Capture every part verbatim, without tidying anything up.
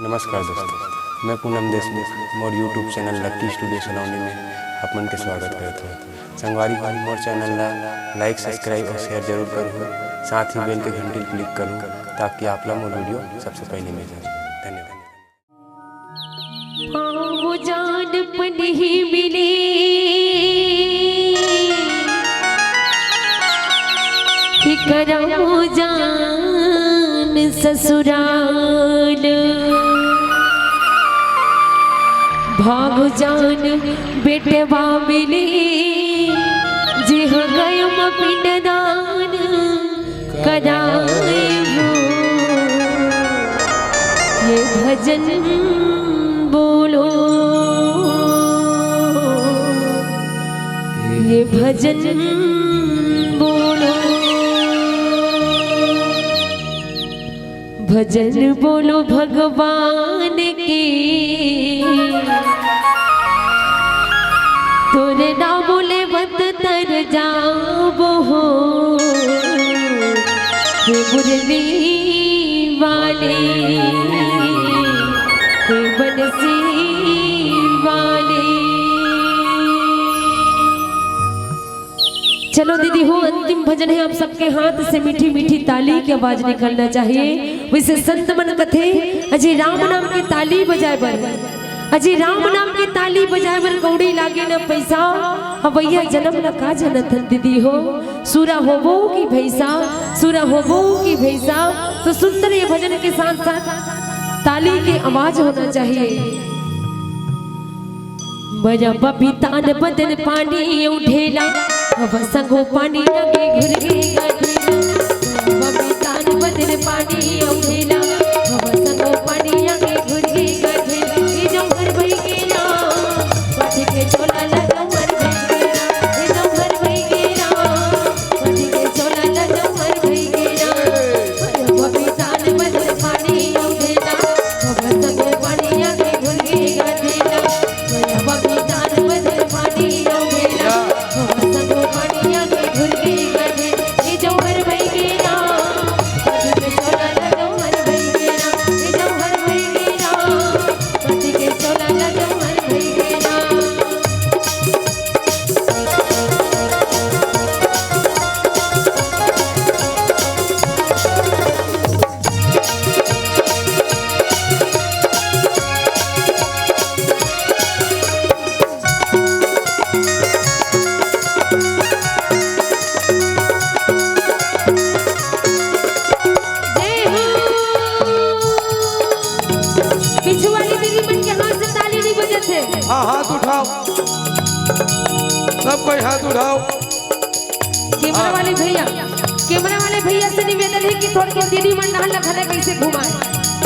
नमस्कार दोस्तों, मैं पूनम देशमुख, मोर YouTube चैनल लक्की स्टूडियो सलोनी में आप मन के स्वागत करत हूँ। संगवारी हो, मोर चैनल ला लाइक, सब्सक्राइब और शेयर जरूर करूँ। साथ ही बेल के घंटी क्लिक करूँ, ताकि आप ला मोर वीडियो सबसे पहले मिल जाए। धन्यवाद। पाँव जान पनही मिले, कि करम जान ससुराल। भाग जान बेटवा मिले, जिह गयम पिंडदान कराए हो। ये भजन बोलो, ये भजन बोलो, भजन बोलो भगवान के। तोरे नाम लेवत तर जाबो हो, हे मुरली वाले, हे बंसी वाले। चलो दीदी हो, अंतिम भजन है, आप सबके हाथ से मीठी मीठी ताली की आवाज निकलना चाहिए। वैसे संत मन कथे, अजी राम नाम के ताली बजाए बर, अजी राम नाम के ताली बजाए बर कौड़ी लागे न पैसा। अब भैया जन्म न का जनत हन दीदी हो, सुरा होबो की भैसा, सुरा होबो की भैसा। तो सुंदर ये भजन के साथ साथ ताली की आवाज होना चाहिए। बजा बबीतान बदन पानी उठेला, अब संगो पानी आगे घुर गे गाठेला। बबीतान बदन पानी उठेला, अब संगो पानी आगे घुर गे गाठेला। ए जौहर भई गेला, पाटी के चोला ला जौहर भई गेला। ए जौहर भई गेला, पाटी के चोला ला जौहर भई गेला। बजा बबीतान बदन पानी उठेला, अब संगो पानी आगे घुर गे गाठेला। जय हो। पीछू वाली दीदी मन के हाथ से ताली नहीं बजत है। हाँ, हाथ उठाओ, सब कोई हाथ उठाओ। कैमरा हाँ। वाले भैया, कैमरा वाले भैया से निवेदन है कि थोड़ के दीदी मन नहल नखले कैसे घुमाए,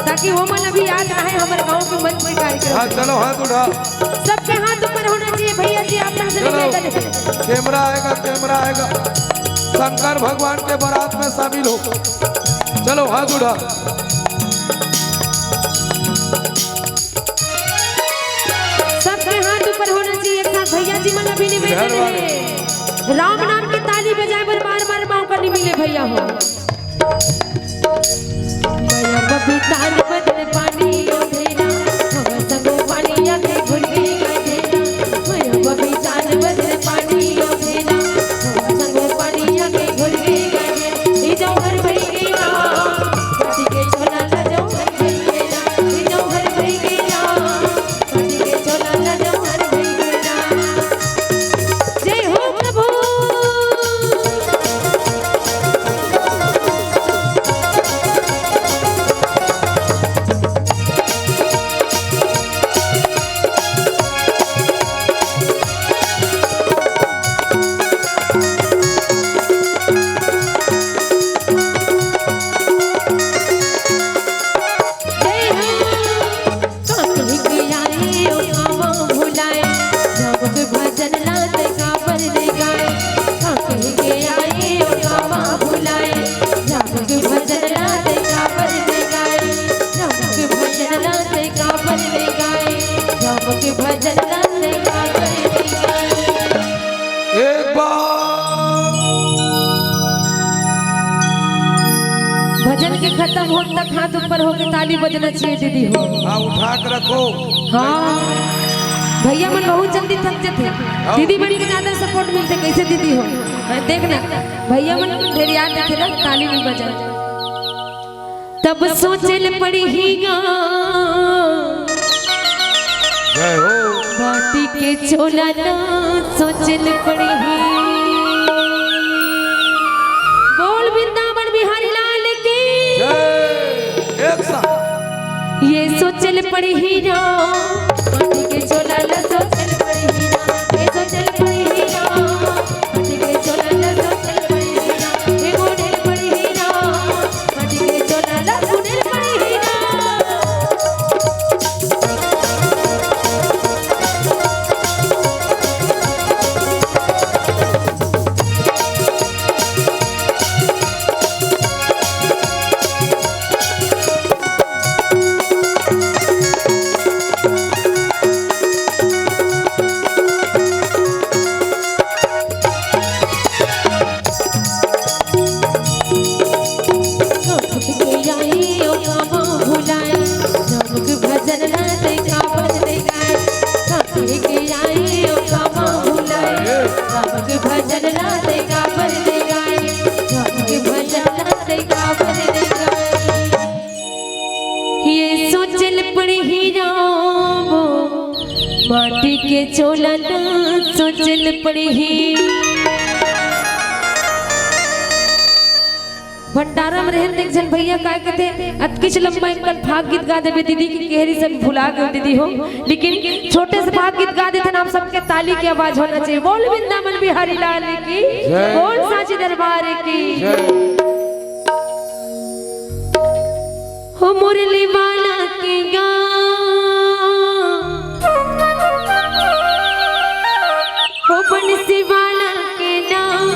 ताकि वो मन अभी याद रहे हमारे गांव के मंच में कार्यक्रम। हाँ, चलो हाथ उठाओ। सबके हाथ ऊपर होना चाहिए भैया जी, आप लोग से चलो, निवेदन है। कैमरा आएगा, कैमरा आएगा, शंकर भगवान के बारात में शामिल हो। चलो हाथ उठा। सबके हाथ ऊपर होना चाहिए एक साथ। भैया जी मन अभी निवेदन है, राम नाम के ताली बजाए बर बार बार मौका नहीं मिले भैया हो। जय हो प्रभु। जय हो। का कहि के आए ओ कामा भुलाए, राम के भजन ला तैं काबर नइ गाए। का कहि के आए ओ कामा भुलाए, राम के भजन ला तैं काबर नइ गाए। राम के भजन ला तैं काबर नइ गाए, राम के भजन ला तैं काबर नइ गाए। एक बार भजन के खत्म हो तक हाथ ऊपर होके ताली बजना चाहिए दीदी हो। हाँ, उठा के रखो। हाँ, भैया मन बहुत जल्दी थक जाते। हाँ। दीदी मन के ज्यादा सपोर्ट मिलते, कैसे दीदी हो? हाँ, देखना, भैया मन ढेर याद रखे ना, ताली भी बजा। तब सोचे ल पड़ही गा। जय हो। माटी के चोला ना सोचे ल पड़ही। बोल वृंदावन बिहारी लाल की। जय। एक साथ। ये सोचे ल पड़ही ना। माटी के चोला ना सोचे ल पड़ही ना। ये सोचे ल पड़ही ना। माटी के चोला ना सोचे ल पड़ही ना। ये गोडे ल पड़ही ना। ये सोचल पड़ही राम, माटी के चोला ना सोचल पड़ही। भंडारा में रहन एक झन भैया काय कहते, अतकिच लंबा एक कल फाग गीत गा देबे दीदी की केहरी सब भुला गए दीदी हो, लेकिन छोटे से फाग गीत गा देते ना, आप सबके ताली की आवाज होना चाहिए। बोल वृंदावन बिहारी लाल की, जय। बोल सांची दरबार की। जय। हो मुरली वाला के गाँव, हो बंसी वाला के नाम,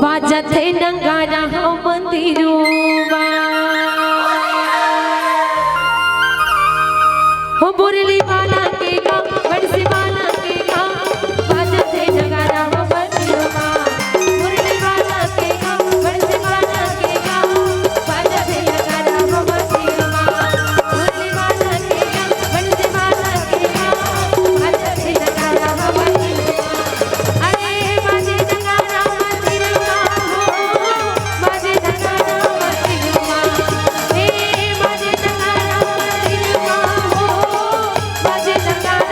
बाजत हे नगारा हो मंदिरुआ। हो मुरली वाला के गाँव, बंसी वाला के गाँव, बाजत हे नगारा हो मंदिरुआ। मुरली वाला के गाँव, बंसी वाला के गाँव, बाजत हे नगारा हो मंदिरुआ। मुरली वाला के गाँव, बंसी वाला के गाँव, बाजत हे नगारा हो मंदिरुआ। अरे बाजे नगारा मंदिरुआ हो, बाजे नगारा मंदिरुआ। ए बाजे नगारा मंदिरुआ हो, बाजे नगारा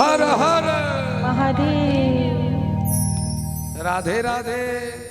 हर हर महादेव। राधे राधे।